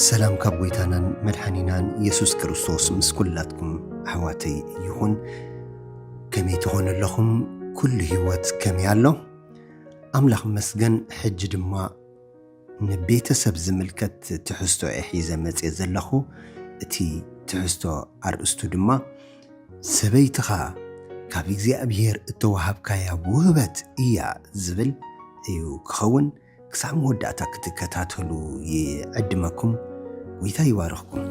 ሰላም ካብ ጎይታናን መድሓኒናን የሱስ ክርስቶስ ምስ ኩላትኩም ኣሕዋተይ ይኹን። ከመይ ትኾኑ ኣለኹም? ኩሉ ህይወት ከመይ ኣሎ? ኣምላኽ መስገን። ሕጂ ድማ ንቤተሰብ ዝምልከት ትሕዝቶ እየ ሒዘ መጽየ ዘለኹ። እቲ ትሕዝቶ ኣርእስቱ ድማ ሰበይትኻ ካብ እግዚኣብሔር እተዋሃብካያ ውህበት እያ ዝብል እዩ ክኸውን። ክሳዕ መወዳእታ ክትከታተሉ ይዕድመኩም። ጎይታ ይባርኽኩም።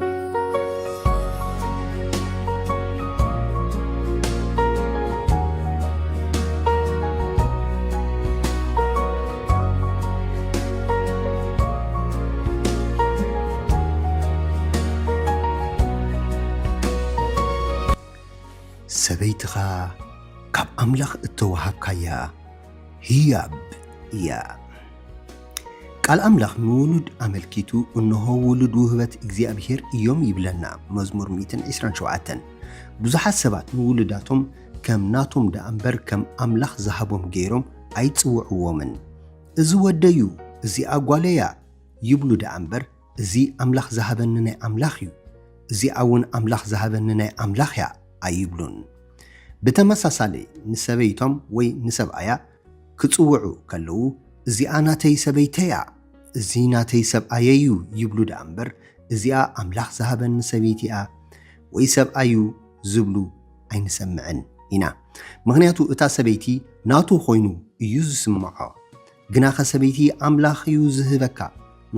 ሰበይትኻ ካብ ኣምላኽ እተዋሃብካያ ህያብ እያ። ቃል ኣምላኽ ንውሉድ ኣመልኪቱ፣ "እንሆ ውሉድ ውህበት እግዚኣብሔር እዮም" ይብለና መዝሙር ሚእትን ዕስራን ሸውዓተን። ብዙሓት ሰባት ንውሉዳቶም ከም ናቶም ደኣ እምበር ከም ኣምላኽ ዝሃቦም ገይሮም ኣይጽውዕዎምን። "እዚ ወደዩ፣ እዚኣ ጓለያ" ይብሉ ደኣ እምበር፣ "እዚ ኣምላኽ ዝሃበኒ ናይ ኣምላኽ እዩ፣ እዚኣ እውን ኣምላኽ ዝሃበኒ ናይ ኣምላኽ እያ" ኣይብሉን። ብተመሳሳሊ፣ ንሰበይቶም ወይ ንሰብኣያ ክጽውዑ ከለዉ፣ "እዚኣ ናተይ ሰበይተይ እያ፣ እዚ ናተይ ሰብኣየይ እዩ" ይብሉ ደኣ እምበር፣ "እዚኣ ኣምላኽ ዝሃበኒ ሰበይቲ እያ ወይ ሰብኣይ እዩ" ዝብሉ ኣይንሰምዕን ኢና። ምኽንያቱ፣ እታ ሰበይቲ ናቱ ኮይኑ እዩ ዝስምዖ። ግናኸ ሰበይቲ ኣምላኽ እዩ ዝህበካ፣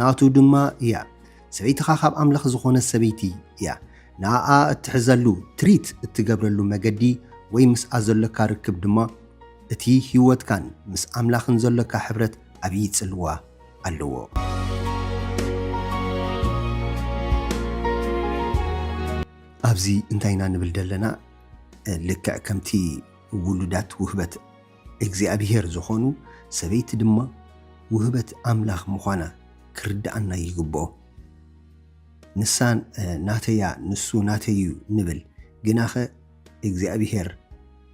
ናቱ ድማ እያ። ሰበይትኻ ካብ ኣምላኽ ዝኾነት ሰበይቲ እያ። ንኣኣ እትሕዘሉ፣ ትሪት እትገብረሉ መገዲ ወይ ምስኣ ዘሎካ ርክብ ድማ እቲ ህይወትካን ምስ ኣምላኽን ዘሎካ ሕብረት ዓብዪ ጽልዋ ኣለዎ። ኣብዚ እንታይ ኢና ንብል ዘለና? ልክዕ ከምቲ ውሉዳት ውህበት እግዚኣብሔር ዝኾኑ፣ ሰበይቲ ድማ ውህበት ኣምላኽ ምዃና ክርድኣና ይግብኦ። ንሳ፣ እ፣ ናተያ፣ ንሱ ናተይ እዩ ንብል፣ ግናኸ እግዚኣብሔር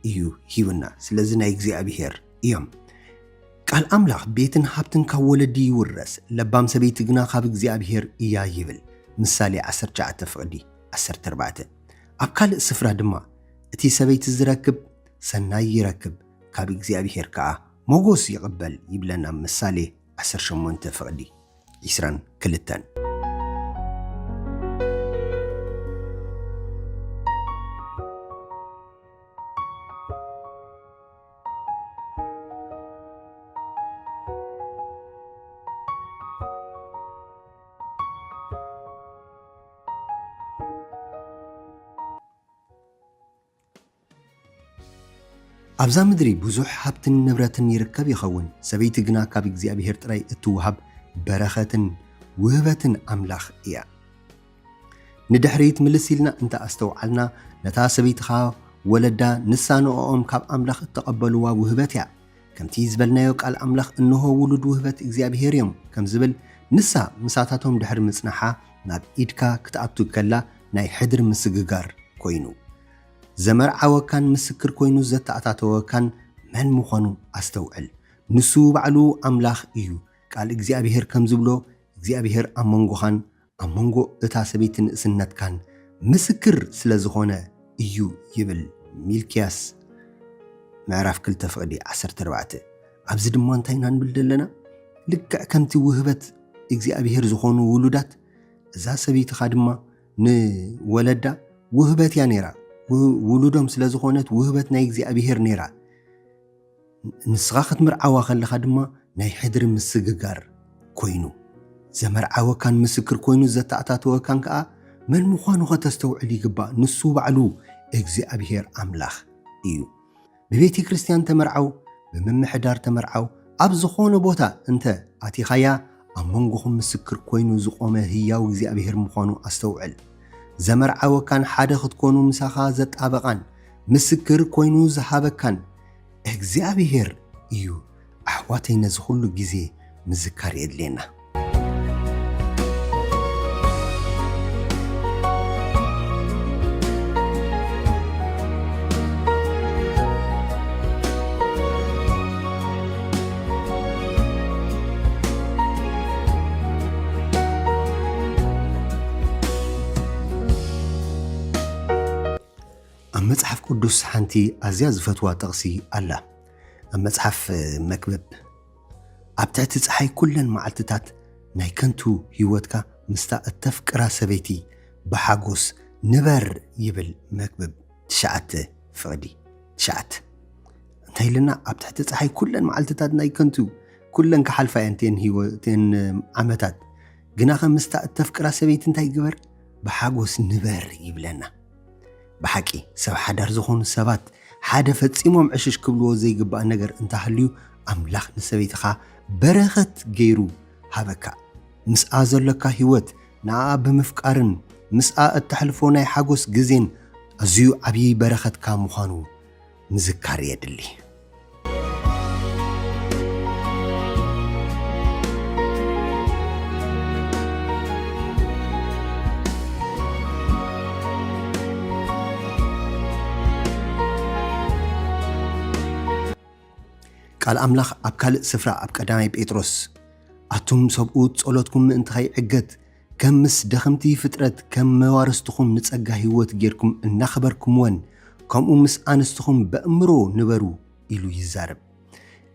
እዩ ሂብና። ስለዚ ናይ እግዚኣብሔር እዮም። ቃል ኣምላኽ፣ "ቤትን ሃብትን ካብ ወለዲ ይውረስ፣ ለባም ሰበይቲ ግና ካብ እግዚኣብሔር እያ" ይብል። ምሳሌ ዓሰርተ ትሽዓተ ፍቕዲ ዓሰርተ ኣርባዕተ። ኣብ ካልእ ስፍራ ድማ፣ "እቲ ሰበይቲ ዝረክብ ሰናይ ይረክብ፣ ካብ እግዚኣብሔር ከኣ ሞጎስ ይቕበል" ይብለና ምሳሌ ዓሰርተ ሸሞንተ ፍቕዲ ዕስራን ክልተን። ኣብዛ ምድሪ ብዙሕ ሃብትን ንብረትን ይርከብ ይኸውን፣ ሰበይቲ ግና ካብ እግዚኣብሔር ጥራይ እትወሃብ በረኸትን ውህበትን ኣምላኽ እያ። ንድሕሪት ምልስ ኢልና እንተ ኣስተውዓልና፣ ነታ ሰበይትኻ ወለዳ፣ ንሳ ንእኦም ካብ ኣምላኽ እተቐበልዋ ውህበት እያ። ከምቲ ዝበልናዮ፣ ቃል ኣምላኽ፣ "እንሆ ውሉድ ውህበት እግዚኣብሔር እዮም" ከም ዝብል፣ ንሳ ምሳታቶም ድሕሪ ምጽናሓ፣ ናብ ኢድካ ክትኣቱ ከላ፣ ናይ ሕድሪ ምስግጋር ኮይኑ። ዘመርዓወካን ምስክር ኮይኑ ዘተኣታተወካን መን ምዃኑ ኣስተውዕል። ንሱ ባዕሉ ኣምላኽ እዩ። ቃል እግዚኣብሔር ከም ዝብሎ፣ እግዚኣብሔር ኣብ መንጎኻን ኣብ መንጎ እታ ሰበይቲ ንእስነትካን ምስክር ስለ ዝኾነ እዩ ይብል ሚልክያስ ምዕራፍ ክልተ ፍቕዲ ዓሰርተ ኣርባዕተ። ኣብዚ ድማ እንታይ ኢና ንብል ዘለና? ልክዕ ከምቲ ውህበት እግዚኣብሔር ዝኾኑ ውሉዳት፣ እዛ ሰበይትኻ ድማ ንወለዳ ውህበት እያ ነይራ። ው-፣ ውሉዶም ስለ ዝኾነት ውህበት ናይ እግዚኣብሔር ነይራ። ንስኻ ክትምርዓዋ ከለኻ ድማ ናይ ሕድሪ ምስግጋር ኮይኑ፣ ዘመርዓወካን ምስክር ኮይኑ ዘተኣታተወካን ከኣ መን ምዃኑ ኸተስተውዕል ይግባእ። ንሱ ባዕሉ እግዚኣብሔር ኣምላኽ እዩ። ብቤተ ክርስቲያን ተመርዓው፣ ብምምሕዳር ተመርዓው፣ ኣብ ዝኾነ ቦታ እንተ ኣቲኻያ፣ ኣብ መንጎኹም ምስክር ኮይኑ ዝቖመ ህያው እግዚኣብሔር ምዃኑ ኣስተውዕል። ዘመርዓወካን ሓደ ክትኮኑ ምሳኻ ዘጣበቓን ምስክር ኮይኑ ዝሃበካን እግዚኣብሔር እዩ። ኣሕዋተይ፣ ነዚ ኹሉ ግዜ ምዝካር የድልየና። ኣብ መጽሓፍ ቅዱስ ሓንቲ ኣዝያ ዝፈትዋ ጥቕሲ ኣላ። ኣብ መጽሓፍ መክብብ፣ "ኣብ ትሕቲ ጸሓይ ኩለን መዓልትታት ናይ ከንቱ ህይወትካ ምስታ እተፍቅራ ሰበይቲ ብሓጎስ ንበር" ይብል መክብብ ትሽዓተ ፍቕዲ ትሽዓተ። እንታይ ኢልና? "ኣብ ትሕቲ ጸሓይ ኩለን መዓልትታት ናይ ከንቱ፣ ኩለን ክሓልፋ እየን እተን ህይወ-፣ እተን ዓመታት፣ ግናኸ ምስታ እተፍቅራ ሰበይቲ እንታይ ግበር? ብሓጎስ ንበር" ይብለና። ብሓቂ፣ ሰብ ሓዳር ዝኾኑ ሰባት ሓደ ፈጺሞም ዕሽሽ ክብልዎ ዘይግባእ ነገር እንተሃልዩ፣ ኣምላኽ ንሰበይትኻ በረኸት ገይሩ ሃበካ። ምስኣ ዘሎካ ህይወት፣ ንኣኣ ብምፍቃርን ምስኣ እተሕልፎ ናይ ሓጎስ ግዜን ኣዝዩ ዓብዪ በረኸትካ ምዃኑ ምዝካር የድሊ። ቃል ኣምላኽ ኣብ ካልእ ስፍራ፣ ኣብ ቀዳማይ ጴጥሮስ፣ "ኣቱም ሰብኡት፣ ጸሎትኩም ምእንቲ ኸይዕገት፣ ከም ምስ ደኸምቲ ፍጥረት፣ ከም መዋርስትኹም ንጸጋ ህይወት ጌርኩም እናኸበርኩምወን፣ ከምኡ ምስ ኣንስትኹም በእምሮ ንበሩ" ኢሉ ይዛረብ።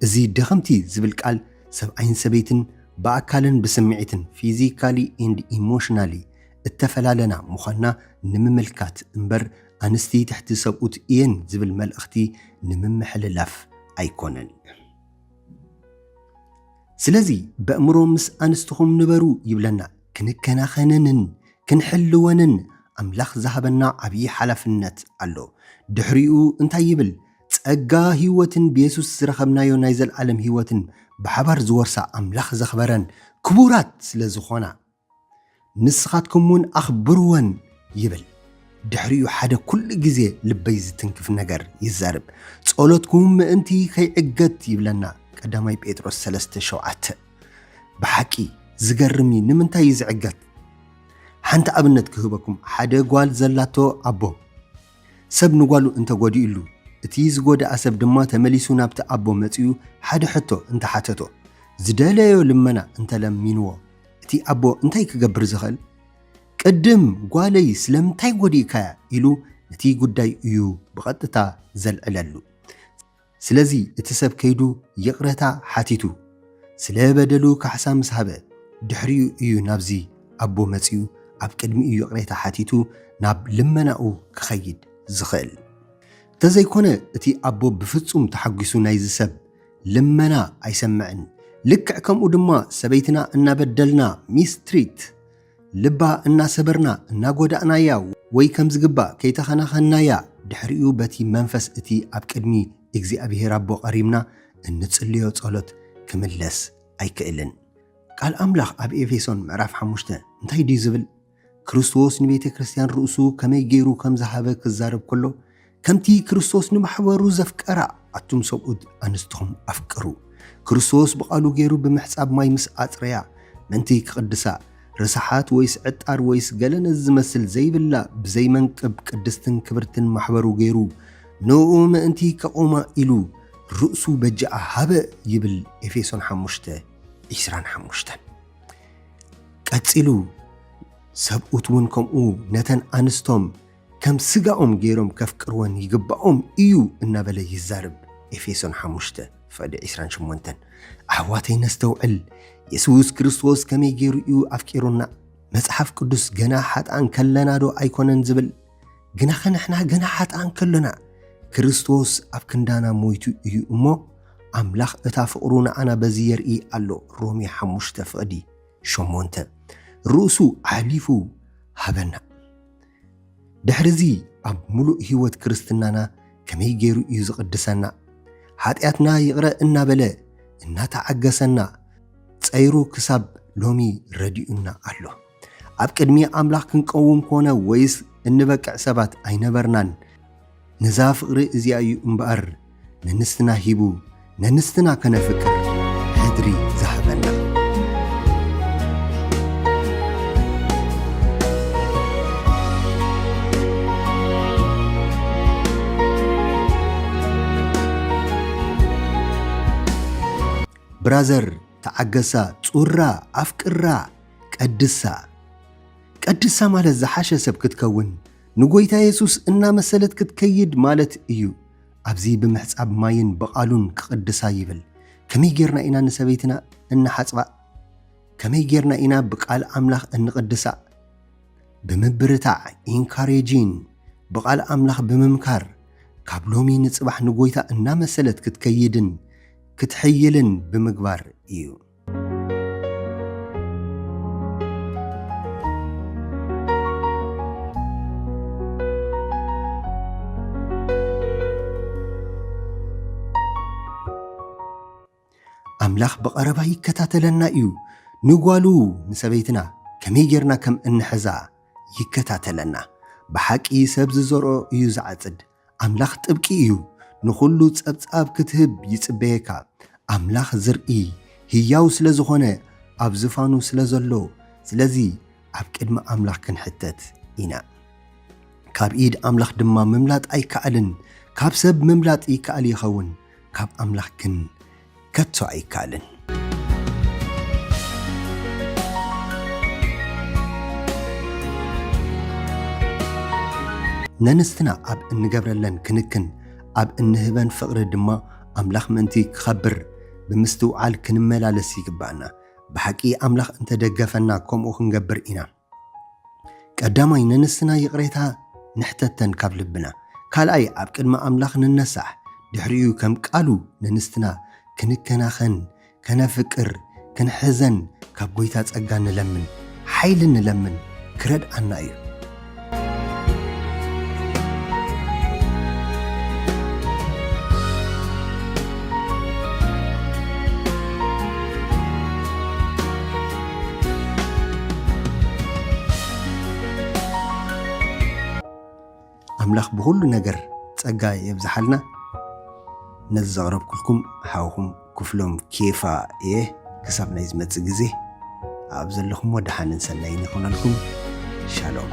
እዚ ደኸምቲ ዝብል ቃል ሰብኣይን ሰበይትን ብኣካልን ብስምዒትን፣ physically and emotionally፣ እተፈላለና ምዃንና ንምምልካት እምበር፣ ኣንስቲ ትሕቲ ሰብኡት እየን ዝብል መልእኽቲ ንምምሕልላፍ ኣይኮነን። ስለዚ በእምሮ ምስ ኣንስትኹም ንበሩ ይብለና። ክንከናኸነንን ክንሕልወንን ኣምላኽ ዝሃበና ዓብዪ ሓላፍነት ኣሎ። ድሕሪኡ እንታይ ይብል? ጸጋ ህይወትን ብየሱስ ዝረኸብናዮ ናይ ዘለዓለም ህይወትን ብሓባር ዝወርሳ ኣምላኽ ዘኽበረን ክቡራት ስለ ዝኾና፣ "ንስኻትኩም እውን ኣኽብርወን" ይብል። ድሕሪኡ ሓደ ኩሉ ግዜ ልበይ ዝትንክፍ ነገር ይዛረብ። "ጸሎትኩም ምእንቲ ከይዕገት" ይብለና ቀዳማይ ጴጥሮስ ሰለስተ ሸውዓተ። ብሓቂ ዝገርም እዩ። ንምንታይ እዩ ዝዕገት? ሓንቲ ኣብነት ክህበኩም። ሓደ ጓል ዘላቶ ኣቦ፣ ሰብ ንጓሉ እንተጎዲኡሉ፣ እቲ ዝጎደኣ ሰብ ድማ ተመሊሱ ናብቲ ኣቦ መጺኡ ሓደ ሕቶ እንተሓተቶ፣ ዝደለዮ ልመና እንተለሚንዎ፣ እቲ ኣቦ እንታይ ክገብር ዝኽእል? ቅድም "ጓለይ ስለምንታይ ጎዲእካያ?" ኢሉ ነቲ ጉዳይ እዩ ብቐጥታ ዘልዕለሉ። ስለዚ እቲ ሰብ ከይዱ ይቕረታ ሓቲቱ፣ ስለ በደሉ ካሕሳ ምስ ሃበ፣ ድሕሪኡ እዩ ናብዚ ኣቦ መጺኡ ኣብ ቅድሚኡ ይቕሬታ ሓቲቱ ናብ ልመናኡ ክኸይድ ዝኽእል። እንተዘይኮነ፣ እቲ ኣቦ ብፍጹም ተሓጒሱ ናይዚ ሰብ ልመና ኣይሰምዕን። ልክዕ ከምኡ ድማ ሰበይትና እናበደልና፣ ሚስትሪት፣ ልባ እናሰበርና፣ እናጎዳእናያ ወይ ከም ዝግባእ ከይተኸናኸንናያ፣ ድሕሪኡ በቲ መንፈስ እቲ ኣብ ቅድሚ እግዚኣብሔር ኣቦ ቀሪብና እንጽልዮ ጸሎት ክምለስ ኣይክእልን። ቃል ኣምላኽ ኣብ ኤፌሶን ምዕራፍ ሓሙሽተ እንታይ ድዩ ዝብል? ክርስቶስ ንቤተ ክርስቲያን ርእሱ ከመይ ገይሩ ከም ዝሃበ ክዛረብ ከሎ፣ "ከምቲ ክርስቶስ ንማሕበሩ ዘፍቀራ፣ ኣቱም ሰብኡት ኣንስትኹም ኣፍቅሩ። ክርስቶስ ብቓሉ ገይሩ ብምሕጻብ ማይ ምስ ኣጽረያ፣ ምእንቲ ክቕድሳ፣ ርሳሓት ወይስ ዕጣር ወይስ ገለ ነዚ ዝመስል ዘይብላ፣ ብዘይ መንቅብ ቅድስትን ክብርትን ማሕበሩ ገይሩ፣ ንኡ ምእንቲ ከቑማ ኢሉ ርእሱ በጃኣ ሃበ" ይብል ኤፌሶን ሓሙሽተ ዒስራን ሓሙሽተን። ቀጺሉ፣ "ሰብኡት እውን ከምኡ ነተን ኣንስቶም ከም ስጋኦም ገይሮም ከፍቅርወን ይግባኦም እዩ" እናበለ ይዛረብ። ኤፌሶን ሓሙሽተ ፍቕዲ ዒስራን ሸሞንተን። ኣሕዋተይ ነስተውዕል፣ የሱስ ክርስቶስ ከመይ ገይሩ እዩ ኣፍቂሩና? መጽሓፍ ቅዱስ "ገና ሓጥኣን ከለና ዶ ኣይኮነን" ዝብል? ግናኸ ንሕና ገና ሓጥኣን ከሎና፣ ክርስቶስ ኣብ ክንዳና ሞይቱ እዩ እሞ፣ ኣምላኽ እታ ፍቕሩ ንዓና በዚ የርኢ ኣሎ። ሮሜ ሓሙሽተ ፍቕዲ ሸሞንተ። ርእሱ ኣሕሊፉ ሃበና። ድሕርዚ ኣብ ምሉእ ህይወት ክርስትናና ከመይ ገይሩ እዩ ዝቕድሰና? ሓጢኣትና ይቕረ እናበለ፣ እናተዓገሰና፣ ጸይሩ ክሳብ ሎሚ ረዲኡና ኣሎ። ኣብ ቅድሚ ኣምላኽ ክንቀውም ኮነ ወይስ እንበቅዕ ሰባት ኣይነበርናን። ነዛ ፍቕሪ እዚኣ እዩ እምበኣር ነንስትና ሂቡ፣ ነንስትና ከነፍቅር ሕድሪ ዝሃበና። ብራዘር፣ ተዓገሳ፣ ጹራ፣ ኣፍቅራ፣ ቀድሳ። ቀድሳ ማለት ዝሓሸ ሰብ ክትከውን፣ ንጎይታ የሱስ እናመሰለት ክትከይድ ማለት እዩ። ኣብዚ ብምሕጻብ ማይን ብቓሉን ክቕድሳ ይብል። ከመይ ጌርና ኢና ንሰበይትና እንሓጽባ? ከመይ ጌርና ኢና ብቃል ኣምላኽ እንቕድሳ? ብምብርታዕ፣ ኢንካሬጂን፣ ብቃል ኣምላኽ ብምምካር፣ ካብ ሎሚ ንጽባሕ ንጎይታ እናመሰለት ክትከይድን ክትሕይልን ብምግባር እዩ። ኣምላኽ ብቐረባ ይከታተለና እዩ። ንጓሉ፣ ንሰበይትና፣ ከመይ ጌርና ከም እንሕዛ ይከታተለና። ብሓቂ ሰብ ዝዘርኦ እዩ ዝዓጽድ። ኣምላኽ ጥብቂ እዩ። ንኹሉ ጸብጻብ ክትህብ ይጽበየካ። ኣምላኽ ዝርኢ ህያው ስለ ዝኾነ፣ ኣብ ዝፋኑ ስለ ዘሎ፣ ስለዚ ኣብ ቅድሚ ኣምላኽ ክንሕተት ኢና። ካብ ኢድ ኣምላኽ ድማ ምምላጥ ኣይከኣልን። ካብ ሰብ ምምላጥ ይከኣል ይኸውን፣ ካብ ኣምላኽ ግን ከቶ ኣይከኣልን። ነንስትና ኣብ እንገብረለን ክንክን፣ ኣብ እንህበን ፍቕሪ ድማ ኣምላኽ ምእንቲ ክኸብር ብምስትውዓል ክንመላለስ ይግባኣና። ብሓቂ ኣምላኽ እንተደገፈና ከምኡ ክንገብር ኢና። ቀዳማይ፣ ነንስትና ይቕሬታ ንሕተተን ካብ ልብና። ካልኣይ፣ ኣብ ቅድሚ ኣምላኽ ንነሳሕ። ድሕሪኡ፣ ከም ቃሉ ነንስትና ክንከናኸን፣ ከነፍቅር፣ ክንሕዘን ካብ ጎይታ ጸጋ ንለምን፣ ሓይሊ ንለምን፣ ክረድኣና እዩ። ኣምላኽ ብኹሉ ነገር ጸጋ የብዝሓልና። ነዚ ዘቕረብኩልኩም ሓውኹም ክፍሎም ኬፋ እየ። ክሳብ ናይ ዝመጽእ ግዜ ኣብ ዘለኹምዎ ደሓንን ሰናይን ይኹነልኩም። ሻሎም።